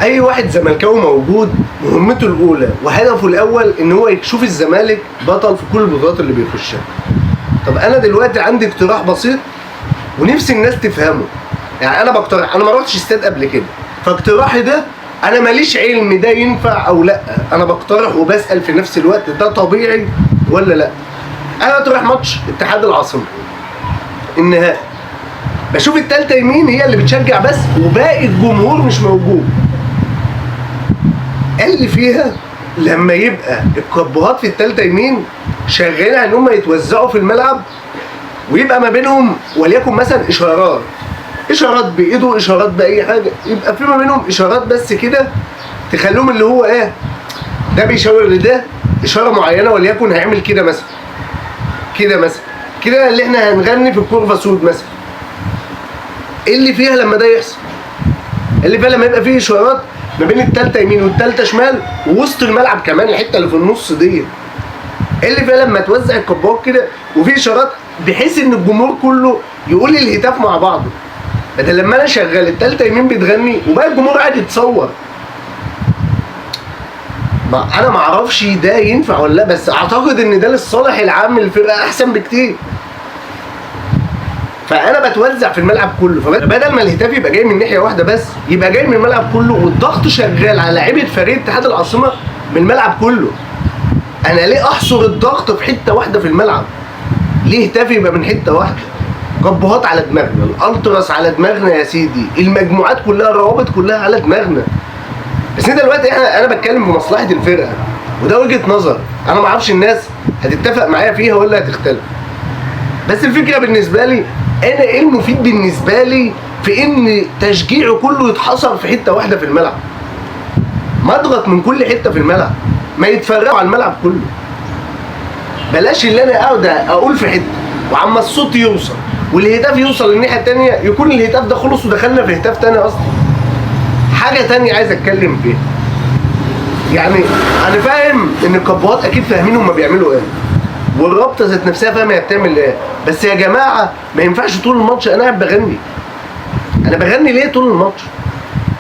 اي واحد زملكاوي موجود مهمته الاولى وهدفه الاول ان هو يشوف الزمالك بطل في كل البطولات اللي بيخشها. طب انا دلوقتي عندي اقتراح بسيط ونفسي الناس تفهمه. يعني انا بقترح، انا ما رحتش استاد قبل كده، فاقتراحي ده انا ماليش علم ده ينفع او لا، انا بقترح وبسال في نفس الوقت ده طبيعي ولا لا. انا دلوقتي رايح ماتش اتحاد العاصمة النهائي، بشوف التالتة يمين هي اللي بتشجع بس وباقي الجمهور مش موجود. قال لي فيها لما يبقى الكبهات في التالتة يمين شغالين على ان هم يتوزعوا في الملعب، ويبقى ما بينهم وليكن مثلا اشارات، اشارات بايده، اشارات باي حاجة، يبقى في ما بينهم اشارات بس كده تخليهم اللي هو ايه، ده بيشاور لده اشارة معينة، وليكن هيعمل كده مثلا، كده مثلا، كده اللي احنا هنغني في الكورفا سود مثلا. ايه اللي فيها لما ده يحصل؟ اللي فيها لما يبقى فيه اشارات ما بين التالتة يمين والتالتة شمال ووسط الملعب كمان، الحتة اللي في النص دي. ايه اللي فيها لما توزع الكبات كده وفي اشارات بحيث ان الجمهور كله يقول الهتاف مع بعضه، بدل لما انا شغال التالتة يمين بتغني وباقي الجمهور قاعد يتصور. ما انا ما اعرفش ده ينفع ولا لا، بس اعتقد ان ده للصالح العام للفرقة احسن بكتير. فانا بتوزع في الملعب كله، فبدل ما الهتاف يبقى جاي من ناحية واحدة بس، يبقى جاي من الملعب كله، والضغط شغال على لعيبة فريق اتحاد العاصمة من الملعب كله. انا ليه احصر الضغط في حتة واحدة في الملعب؟ ليه هتافي يبقى من حتة واحدة؟ كبهات على دماغنا، الالتراس على دماغنا يا سيدي، المجموعات كلها، الروابط كلها على دماغنا. بس انت دلوقتي انا بتكلم في مصلحة الفرقة، وده وجهه نظر، انا ما اعرفش الناس هتتفق معايا فيها ولا هتختلف. بس الفكرة بالنسبة لي انا ايه المفيد بالنسبة لي في ان تشجيعه كله يتحصر في حتة واحدة في الملعب؟ ما اضغط من كل حتة في الملعب، ما يتفرقوا على الملعب كله. بلاش اللي انا اقعد اقول في حتة وعما الصوت يوصل والهتاف يوصل للناحيه الثانية يكون الهتاف ده خلص ودخلنا في هتاف ثاني اصلا. حاجة ثانية عايز اتكلم فيها، يعني انا فاهم ان الكبوات اكيد فاهمين هما بيعملوا ايه، والرابطه ذات نفسها فاهمه هي بتعمل ايه، بس يا جماعة ما ينفعش طول الماتش انا قاعد بغني. انا بغني ليه طول الماتش؟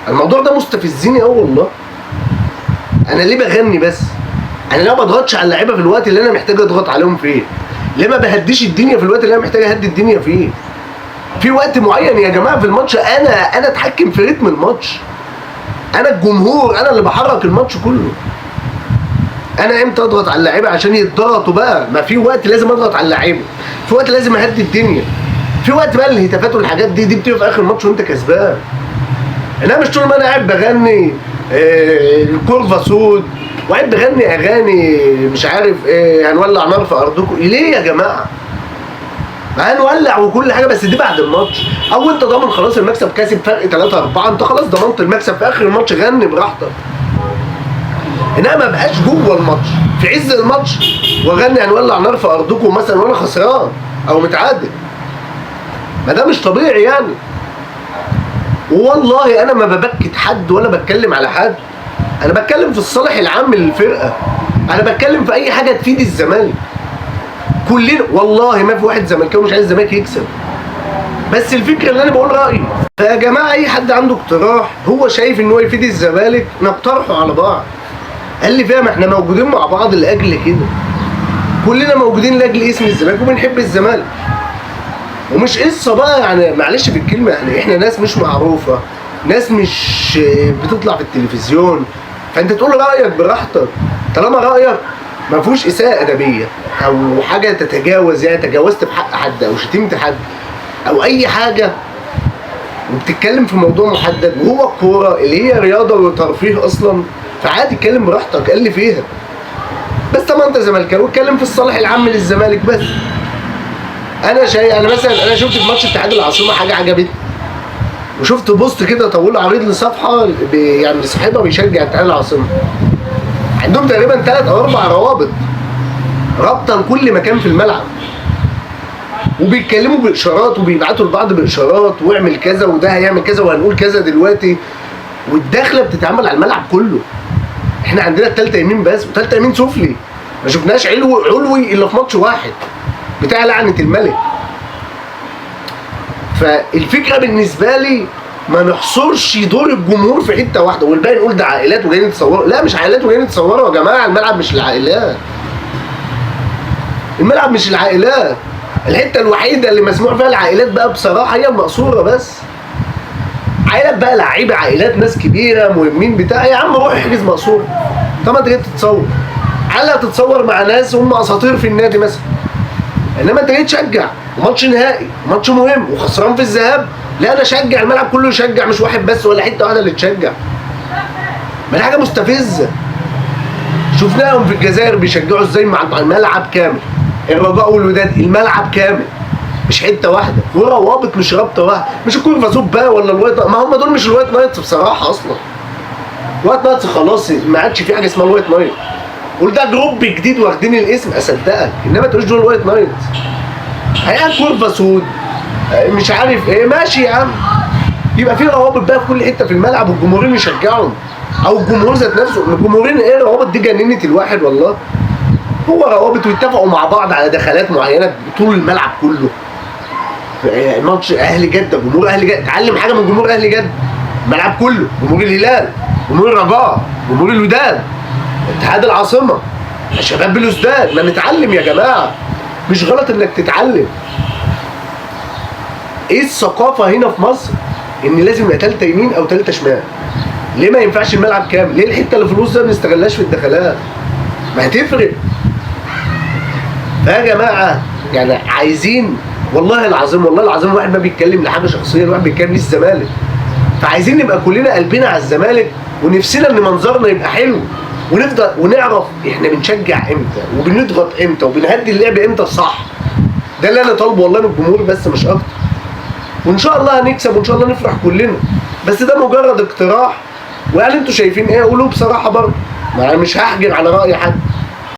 الموضوع ده مستفزني قوي والله. انا ليه بغني بس؟ انا ليه ما بضغطش على اللعيبة في الوقت اللي انا محتاج اضغط عليهم فيه؟ ليه ما بهديش الدنيا في الوقت اللي انا محتاج اهدي الدنيا فيه؟ في وقت معين يا جماعة في الماتش انا اتحكم في رتم الماتش، انا الجمهور، انا اللي بحرك الماتش كله. انا امتى اضغط على اللعيبة عشان يتضغطوا بقى؟ ما في وقت لازم اضغط على اللعيبة، في وقت لازم اهدي الدنيا، في وقت بقى الهتافات والحاجات دي بتبقى في اخر الماتش وانت كسبان. انا مش طول ما انا قاعد بغني الكورفا سود وقاعد بغني اغاني مش عارف ايه، هنولع نار في ارضكم ليه يا جماعة؟ ما هنولع وكل حاجة، بس دي بعد الماتش، او انت ضامن خلاص المكسب، كاسب فرق 3-4، انت خلاص ضمنت المكسب في اخر الماتش، غني براحتك. انما ما بقاش جوه الماتش في عز الماتش واغني هنولع نار في ارضكم مثلا وانا خسران او متعادل، ما ده مش طبيعي يعني. والله انا ما ببكت حد ولا بتكلم على حد، انا بتكلم في الصالح العام للفرقة، انا بتكلم في اي حاجة تفيد الزمالك كلنا. والله ما في واحد زملكاوي مش عايز الزمالك يكسب، بس الفكرة اللي انا بقول رايي. فيا جماعة اي حد عنده اقتراح هو شايف ان هو يفيد الزمالك نقترحه على بعض. قال لي فيها ما احنا موجودين مع بعض لاجل كده، كلنا موجودين لاجل اسم الزمالك وبنحب الزمالك، ومش قصة بقى يعني معلش في الكلمة، يعني احنا ناس مش معروفة، ناس مش بتطلع في التلفزيون، فانت تقول رايك براحتك طالما رايك ما فيهوش اساءه ادبية او حاجة تتجاوز، يعني تجاوزت في حق حد او شتمت حد او اي حاجة، وبتتكلم في موضوع محدد وهو الكورة اللي هي رياضة وترفيه اصلا، فعادي اتكلم براحتك. قال لي فيها بس طبعا انت زملكاوي اتكلم في الصالح العام للزمالك بس. انا شايف، انا مثلا انا شفت في ماتش اتحاد العاصمة حاجة عجبتني، وشفت post كده طويل عريض لصفحة يعني صاحبها بيشجع اتحاد العاصمة، عندهم تقريبا 3 أو 4 روابط رابطه لكل مكان في الملعب، وبيتكلموا باشارات وبيبعتوا لبعض باشارات، واعمل كذا وده هيعمل كذا وهنقول كذا دلوقتي، والدخله بتتعمل على الملعب كله. احنا عندنا التالتة يمين بس، والتالتة يمين سفلي، ما شفناش علوي الا في ماتش واحد بتاع لعنه الملك. فالفكرة بالنسبة لي ما نحصرش دور الجمهور في حتة واحدة والباقي نقول ده عائلات وجايين يتصوروا. لا مش عائلات وجايين يتصوروا يا جماعة، الملعب مش العائلات، الملعب مش العائلات. الحتة الوحيدة اللي مسموع فيها العائلات بقى بصراحة هي المقصورة بس. عائلات بقى، لعيبة، عائلات، ناس كبيرة، مهمين بتاع، يا عم روح احجز مقصورة. طب انت جاي تتصور، على تتصور مع ناس هم اساطير في النادي مثلا، انما انت جاي تشجع وماتش نهائي وماتش مهم وخسران في الذهاب. لا انا اشجع الملعب كله يشجع، مش واحد بس ولا حتة واحدة اللي تشجع. ما دي حاجة مستفزة. شفناهم في الجزائر بيشجعوا ازاي مع الملعب كامل، الرجاء والوداد الملعب كامل مش حتة واحدة، وروابط مش رابطه واحدة، مش ال Curva Sud بقى ولا ال White، ما هم دول مش ال White Knights بصراحة اصلا. White Knights خلاص ما عادش في حاجة اسمها ال White Knight، قول ده group جديد واخدين الاسم اصدقك، انما تقولش دول ال White Knights. هيئة Curva Sud مش عارف ايه، ماشي يا عم، يبقى في روابط بقى في كل حتة في الملعب والجمهورين يشجعهم، او الجمهور ذات نفسه. الجمهورين ايه الروابط دي جننت الواحد والله. هو روابط ويتفقوا مع بعض على دخلات معينة طول الملعب كله. ماتش اهلي جده، جمهور اهلي جده اتعلم حاجة من جمهور اهلي جده، الملعب كله، جمهور الهلال، جمهور الرجاء، جمهور الوداد، اتحاد العاصمة، شباب بلوزداد. ما نتعلم يا جماعة، مش غلط انك تتعلم. ايه الثقافة هنا في مصر ان لازم يبقى ثالثة يمين او ثالثة شمال؟ ليه ما ينفعش الملعب كامل؟ ليه الحتة اللي في النص ده ما بنستغلهاش في الدخلات؟ ما هتفرق. فيا جماعة يعني عايزين والله العظيم، والله العظيم الواحد ما بيتكلم لحاجة شخصية، الواحد بيتكلم للزمالك. فعايزين نبقى كلنا قلبنا على الزمالك، ونفسنا ان منظرنا يبقى حلو، ونفضل ونعرف احنا بنشجع امتى وبنضغط امتى وبنهدي اللعب امتى صح. ده اللي انا طالبه والله من الجمهور بس مش اكتر. وان شاء الله هنكسب وان شاء الله نفرح كلنا، بس ده مجرد اقتراح. وهل انتوا شايفين ايه؟ قولوا بصراحة برضه، ما انا مش هحجر على راي حد.